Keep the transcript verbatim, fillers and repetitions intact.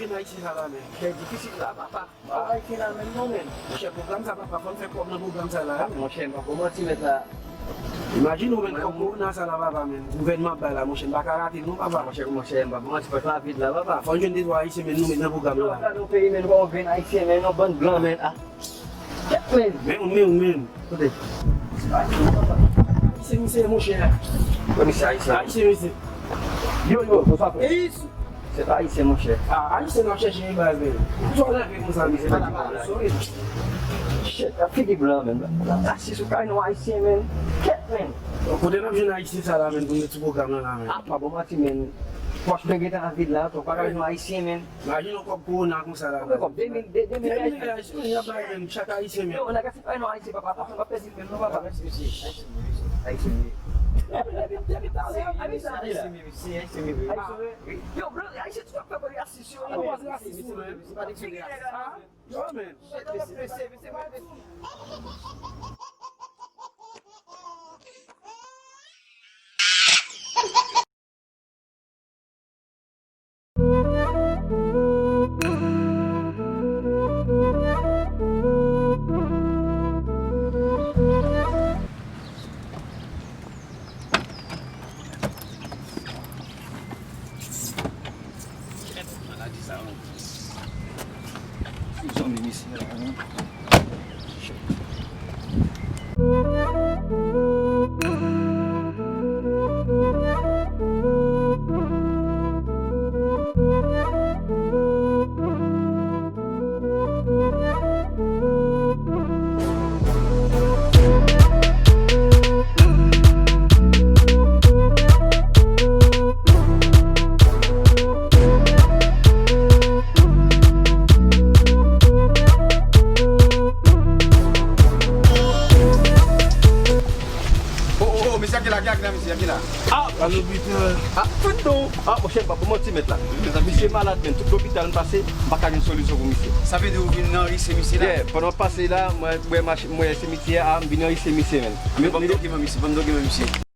Gen Ayisyen sa la, men. Trè difisil la, papa. Bagay ki la menm non, men. Monchè, pwogram sa, papa, fò n fè kòb nan pwogram sa la. Ah, monchè, m pa pou manti, mèt la. Imajine w, men, kòb kowona sa la, papa, men. Gouvènman ap bay la, monchè, m pa ka rate l non, papa. Monchè, monchè, m pa pou manti, pòch la vid la, papa. Fò n jwenn de twa Ayisyen, men, nou met nan pwogram nan la. Yo, gade yon peyi, men, nou pa yon grenn Ayisyen, men, yon bann blan, men. Ah. Kèt, men. Men, men, men. Kote? Ayisyen misye, monchè. Wè misye ayisyen. Ayisyen misye. Yo, yo, bonswa, frè. Se pa ayisyen, monchè. Ah, ayisyen n ap chèche, e baz, men. Sa w leve konsa, men? Se pa la pa sou. Shit, ap figi blan, men. Asis ou kay nou ayisyen, men. Kèt, men. Kote n ap jwenn ayisyen sa la, men, pou met sou pwogram nan la, men? Ah, pa bon manti, men. Pòch mwen gentan vid la, tou pa ka jwenn ayisyen, men. Imajine w kòb kowona konsa la. Kòb de mil, de, de mil ayisyen. De mil ayisyen, y ap bay, men, chak ayisyen, men. Yo, nèg la se pa yon ayisyen, papa. Papa, m ap pèdi l menm, non, papa. Ayisyen, wi. Ayisyen, wi. Depi, depi, depi talè, ayisyen, ayisyen, wi. Ayisyen, wi. Yo, blan, ayisyen, ti ap fè pale rasis, yo. Yo, men. Maladi sa, non. Zanmi misye la, non. Oh, oh, oh, mesye, ki la, ki la, ki la, mesye, ki la? Ah, monchè. Ah, tout non. Ah, monchè, m pa pou manti, mèt la. Misye malad, men tout lopital m pase, m pa ka jwenn solisyon pou misye. Sa vle di ou vin nan risi misye la? Yeah, pandan m pase la, mwen, mwen mache, mwen simityè a, m vin nan risi misye, men. Men ban m dokiman misye, ban m dokiman misye.